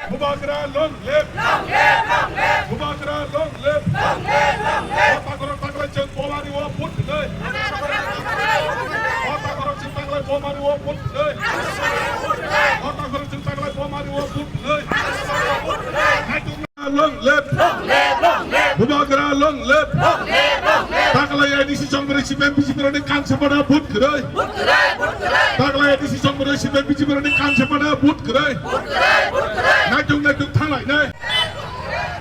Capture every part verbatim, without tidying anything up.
Bubagra long live! Long live, long live! Bubagra long live! Long live, long live! O takhorok takhorok chwng bomari o vote rwnai. O takhorok chwng taklai bomari o vote rwnai. O takhorok chwng taklai bomari o vote rwnai. Naitung long live! Long live, long live! Bubagra long live! Long live, long live! Taklai A D C chongmani C P M B J P rani kansa pada vote kwrwi. Vote kwrwi, vote kwrwi! Taklai A D C chongmani C P M B J P rani kansa pada vote kwrwi. Vote kwrwi, vote kwrwi! Naitung naitung thanglai nai.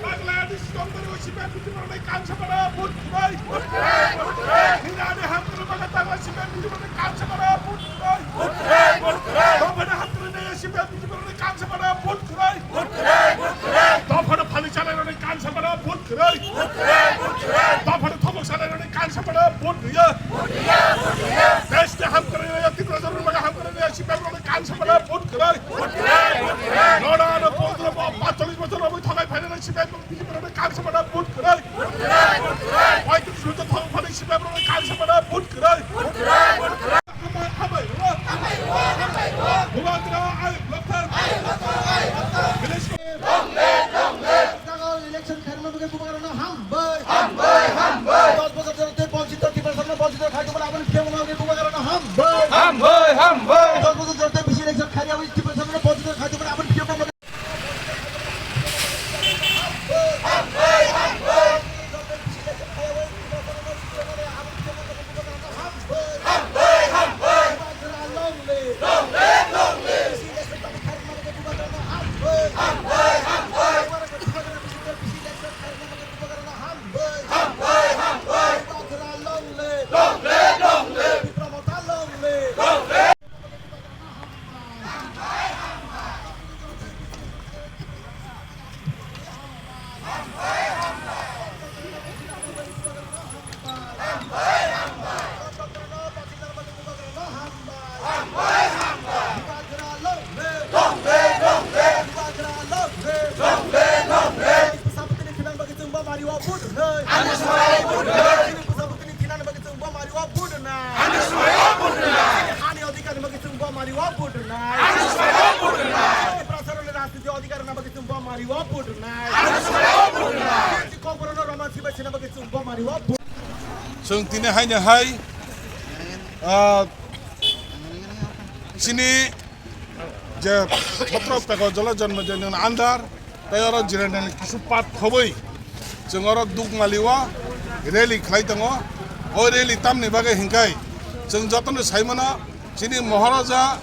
Taklai A D C chongmani C P M B J P rani kansa pada vote kwrwi. Vote kwrwi, vote kwrwi! Nini ani hamkrai maka taklai C P M B J P rani kansa pada vote kwrwi. Vote kwrwi, vote kwrwi! Dophani hamkrai nai C P M B J P rani kansa pada vote kwrwi. Vote kwrwi, vote kwrwi! Dophano phali chalairokni kansa pada vote kwrwi. Vote kwrwi, vote kwrwi! Dophano thobok chalairokni kansa pada vote rwya. Vote rwya, vote rwya! Desh ni hamkrai rwya, Tiprasa rok hamkrai rwya, C P M rokni kansa pada vote kwrwi. Vote kwrwi, vote kwrwi! Noda ano pondro bo, patcholish bochor obo thokai phainai C P M rok, B J P rokni kansa pada vote kwrwi. Vote kwrwi, vote kwrwi! Paitris bochor thobok phainai C P M rokni kansa pada vote kwrwi. Vote kwrwi, vote kwrwi! Hambai, hambai, hambai, hambai, hambai. Bubagra ayuk lokthar. Ayuk lokthar, ayuk lokthar. Village Long live, long live! Election khairokna bagwi Bubagrano hambai. Hambai, hambai! Dos bochor jora tei bonchito Tiprasano bonchito khaitongmani aboni phiyokna bagwi Bubagrano hambai. Hambai, hambai! Dos bochor jora tei bisi election khairokna bagwi Tiprasano bonchito khaitongmani aboni phiyokna bagwi Ani swmai o vote rwnai. Ani swmai o vote rwnai. Ani swmai o vote rwnai. Ani swmai o vote rwnai. Ani swmai o vote rwnai. Ani swmai o vote rwnai. Tiprasarokni rajniti odhikar rwna bagwi chwng bomari o vote rwnai. Ani swmai o vote rwnai. Kokborokno Roman sibai sina bagwi chwng bomari o vote. Chwng tini haino hai, ah, chini je Chhatrapata Jala Janmajani andar, tei oro Jirandani kisu pat khobwi chwng oro Dukmali o rally khlai tongo. O rally tamni bagwi hinkhai chwng jotono sai mano, chini Maharaja,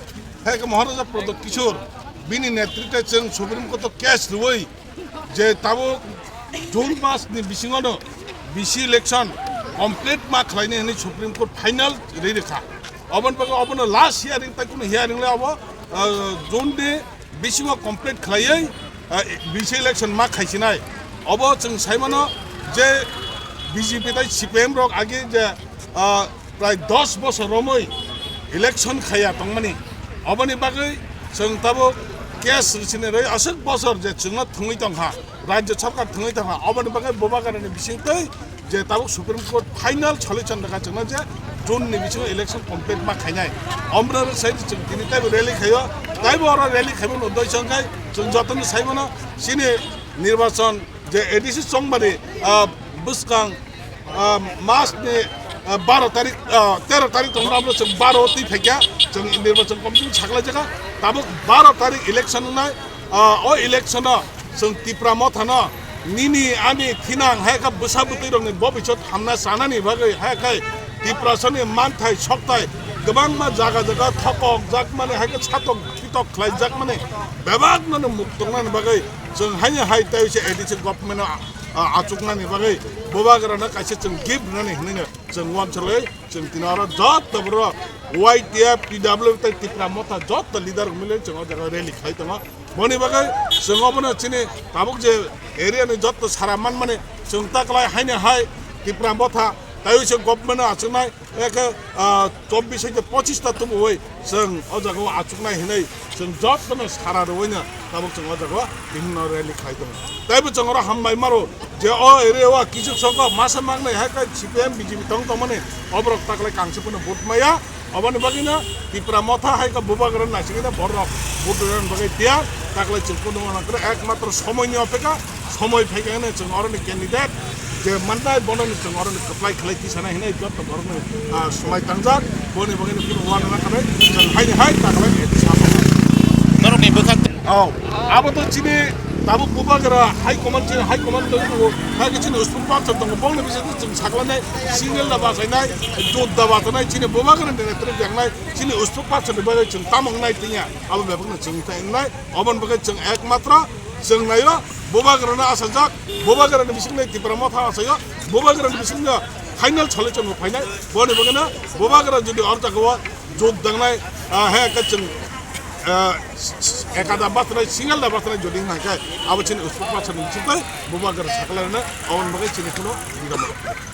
hai khe Maharaja Pradyot Kishore, bini netritwe chwng Supreme Court o case rwui je tabuk June mas ni bisingo no B C election complete ma khlaini hwnwi Supreme Court final rwi rwkha. Oboni bagwi obono last hearing, tai kuno hearing le obo, ah, June ni bisingo complete khlaiwi, ah, B C election ma khaisinai. Obo chwng sai mano je B J P tai C P M rok age je, ah, prai dos bosor romwi election khaiya tongmani. Oboni bagwi chwng tabuk case rwsini rwi aswk bosor je chwngno thwngwi tongkha, rajya sarkar thwngwi tongkha. Oboni bagwi Bubagrani bisingtwi je tabuk Supreme Court final solution rwkha chwngno je June ni bisingo election complete ma khainai. Omrwng sai chwng tini taibo rally khaio, taibo oro rally khaimani uddesho wngkha chwng jotono sai mano chini nirbachon je A D C chongmani, ah, bwskang, ah, mas ni, ah, baro tarik, ah, tero tarik tongmani abo chwng baro twi phaikha, chwng nirbachon commission saklaijak kha. Tabuk baro tarik election wngnai, ah, o election o chwng Tipra Mothano nini ani thinang hai kha bwsa bwtwi rokni bobisot hamna chanani bagwi hai khai Tiprasani manthai sokthai kwbangma jaga jaga thokok jakmani hai khe satok thitok khlai jakmani bebak no muk tongnani bagwi chwng haino hai tei se A D C government o, ah, achuknani bagwi Bubagrano kaisa chwng gift rwnani hinwi no chwng uansukwi chwng tini oro joto borok Y T F, T W tei Tipra Motha joto leader rok mili chwng o jaga rally khlai tongo. Boni bagwi chwng obono chini tabuk je area ni joto sara manmani chwng taklai haino hai Tipra Motha tei se government o achuknai. Eke, ah, chobbish hai pochis ta tubuwi chwng o jaga o achuknai hinwi chwng jotono sara rwino tabuk chwng o jaga o tini no rally khlai tongo. Teibo chwng oro hambai maro je o area o kichuk songkho masa mangnai hai khe C P M B J P tong tongmani oborok taklai kangsi phano vote maya. Oboni bagwino Tipra Motha hai khe bubagra naisingwino borok vote rwna bagwi tiyar, taklai chwng kunu wana kwrwi, ekmatro somoini opeka, somoi phaikha hwnwi chwng oroni candidate je mannai bono chwng oroni kwplai khlai tisanai hwnwi joto borokno, ah, swmai tangjak, boni bagwino kunu wana kwrwi chwng haini hai taklai. Norokni bwkha. Oh, abo to chini tabuk bubagra high command, chini high command tongwi tongo, hai khe chini uspung paksa tongo, bongni bisingtwi chwng saklanai, single da bachainai, jot da bachainai, chini bubagra ni netrwk yaknai, chini uspung paksa ni bagwi chwng tamo wngnai twiya, abo bebakno chwng tei wngnai, oboni bagwi chwng ekmatro chwng naio, bubagrano asajak, bubagrani bisingni Tipra Motha asaio, bubagrani bisingno final solution bo phainai, boni bagwino bubagra jodi or jagao jot dangnai, ah, he khe chwng, ah, ekada bathrai, single da bathrai jodi hwnka khe, abo chini uspok bathrai ni bisingtwi bubagra sakalaina, aboni bagwi chini kuno bidam.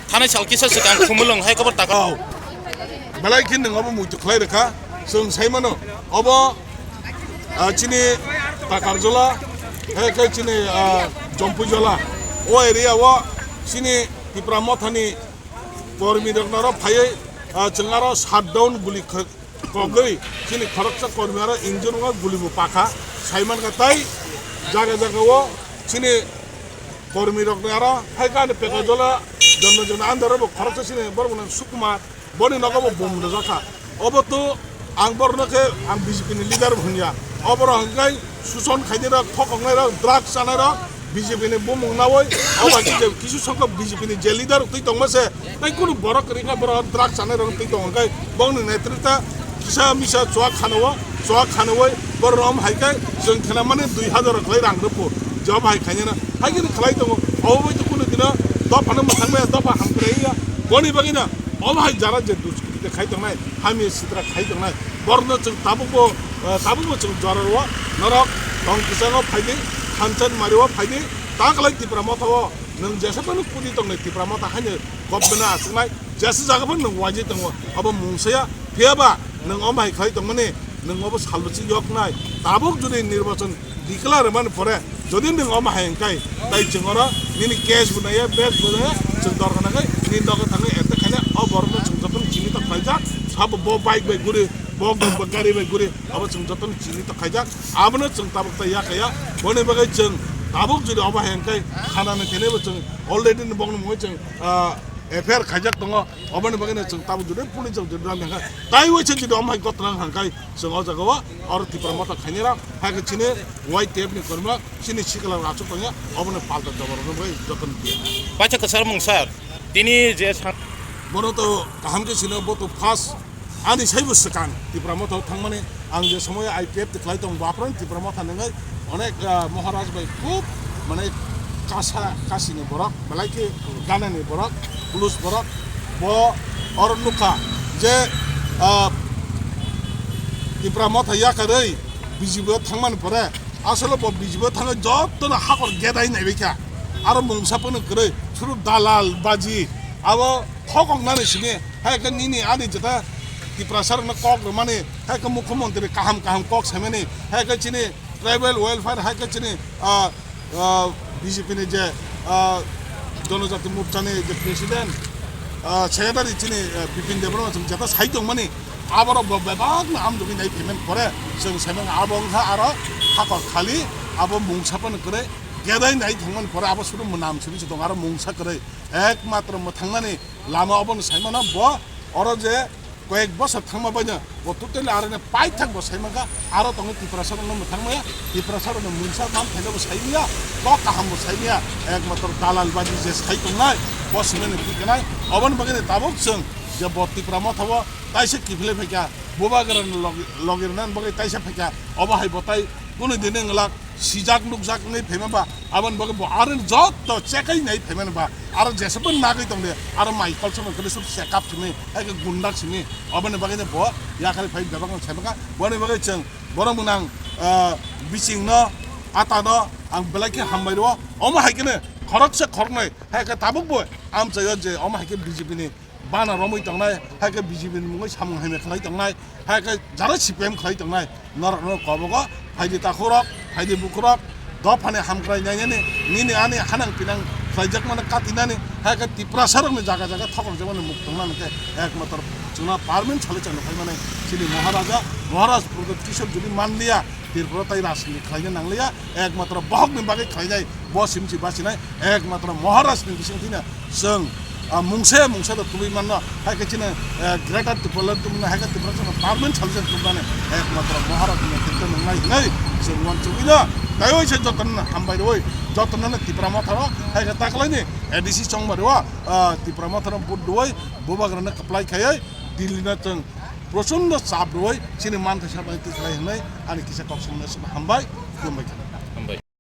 Thanai sal kisa swkang Khumulwng hai khe bo taka. Oh. Belai khe nwng abo muitu khlai rwkha, chwng sai mano. Obo, ah, chini Takarjola, hai khe chini, ah, Jompuijola. O area o chini Tipra Mothani kormi rok naro phaiwi, ah, chwng aro shutdown guli kha-, kogwi chini khoroksa kormi aro injur wngkha, guli bo pakha, sai mankha tai jaga jaga o chini kormi rok ni aro hai khe ani Pekajola Jonno Jonno under o bo khoroksa chini borok no Sukumar, boni nogo bo bom rwjakha. Obo to ang borokno khe ang B J P ni leader bo hwnya. Oborok hwnkhe suson khainai rok, thokoknai rok, drugs chanai rok, B J P ni bumung nawi, obo hai khe je kisu songkha B J P ni je leader rok twi tongma se, tei kunu borok kwrwi khe borok drugs chanai rok twi tongo khe bongni netrita kisa misa chuak khanao, chuak khanawi borok rom hai khe chwng khena mani dui hazar rok khlai rang rwphu, job hai khainai no hai khe khlai tongo. Obo bai to kunu dino dophano mwthang maya, dopha hamkrai ya, boni bagwi no obo hai jara je dus khai tongnai, hamya sitra khai tongnai, borokno chwng tabukbo, eh, tabukbo chwng jora rwo, norok tong kwchango phaidi, thansa ni mario phaidi, ta kwlai Tipra Motha o nwng jesa phano kudi tongnai Tipra Motha haino government no achuknai, jesa jaga phano nwng waijai tongo, abo mungsaya, phiyaba nwng omo hai khlai tongmani, nwng obo salbwchwi yoknai, tabuk jodi nirbachon declare rwmani pore, jodi nwng omo hai hwnkhe, tai chwng oro nini cash bo naiya, bag bo naiya, chwng dorkha nangkhe nini nogo thangwi attack khaina, o borokno chwng jotono chini tok khlaijak, sabo bo bike bai guri, bo gari bai guri, abo chwng jotono chini tok khaijak, abono chwng tabuk tai yakaya, boni bagwi chwng tabuk jodi omo hai hwnkhe, khanani khenaibo chwng already ni bongni mungwi chwng, ah, F I R khaijak tongo, oboni bagwino chwng tabuk jodi police rok jodi rang hwnkhe, tai waisa jodi omo hai gotna hwnkhe, chwng o jaga o oro Tipra Motha khainai rok, hai khe chini Y T F ni kormo, chini sikla rok achuk tongya, obono palta jawab rwna bagwi jotono khe. Paisa kwchar mung sir, tini je san- Bono to kaham khe sino, bo to first ani saibo swkang Tipra Motha o thangmani, ang je somoy I P F te khlai tong, bapran Tipra Motha nangwi onek, ah, Maharaj bai khub mane kasa kasini borok, belai khe ganani borok, police borok, bo oro nukha je, ah, Tipra Motha yakarwi B J P o thangmani pore, asole bo B J P o thangwi jotono hakor gedai naibaikha. Aro mungsa phano kwrwi, suru dalal baji, abo thokoknani simi, hai khe nini ani jeta Tiprasa rokno kok rwmani, hai khe mukhyamantri kaham kaham kok saimani, hai khe chini tribal welfare, hai khe chini, ah, ah, B J P ni je, ah, Jonojati Morcha ni je president, ah, secretary chini, ah, Bipin Debbarma chwng jeta sai tongmani, aborok bo bebakno amjogwi nai phaimani pore chwng saimani abo wngkha aro hakor khali abo mungsa phano kwrwi gedai nai thangmani pore abo suru mwnam simi se tongo aro mungsa kwrwi ekmatro mwthangnani lama obono saimano bo oro je koyek bosor thangma baino bo totally aroni paithak bo sai mankha, aro tongo Tiprasa rokno mwthang maya, Tiprasa rokno mungsa man phaino bo sai maya, kok kaham bo sai maya, ekmatro dalal baji je sai tongnai, bo simi ni thik khnai, oboni bagwi ni tabuk chwng je bo Tipra Motha o taisa kiphilwi phaikha, bubagra ni logi, logi rwna bagwi taisa phaikha, obo hai bo tai kunu dini wngla sijak nukjak wngwi phaima ba, aboni bagwi bo aroni jotto chekai nai phaimani ba, aro jesabo nagwi tongde, aro mai kolsongno khe sub check up simi, hai khe gundak simi, oboni bagwi no bo yakarwi phai bebak no sai bwkha, boni bagwi chwng borok mwnang, ah, biching no, ata no ang belai khe hambai rwo, omo hai khe no khoroksa khoroknwi, hai khe tabuk bo amchaio je omo hai khe B J P ni bana romwi tongnai, hai khe B J P ni mungwi samung hamya khlai tongnai, hai khe jara C P M khlai tongnai, norokno kobogo phaidi takhurok, phaidi bukhurok, dophani hamkrai nainani, nini ani hanang pinang Laijak mane katinani, hai khe Tiprasa rokni jaga jaga thokol jemani muk tongna hwnkhe ekmatro chwngno parliament salo chwngno phaimani chini Maharaja, Maharaj Pradyot Kishore jodi manliya, Tripura tai rajniti khlaina nangliya, ekmatro bohokni bagwi khlainai, bo simsi basinai, ekmatro Maharajni bising thwina chwng, ah, mungsa mungsa do tubui manno, hai khe chini, eh, Greater Tipraland tubuna, hai khe Tiprasa rokno parliament salo chwngno tubunani ekmatro Maharajni netrito nwngnai hinwi chwng uansugwino, taiwi se jotono hambai rwui, jotono Tipra Mothano, hai khe taklaini A D C chongmani o, ah, Tipra Mothano vote rwui, bubagrano kwplai khaiwi, Delhi no chwng prochondo chap rwui, chini manthai sabani tikhlai hwnwi ani kisa kok samani hambai, khulumbai khana.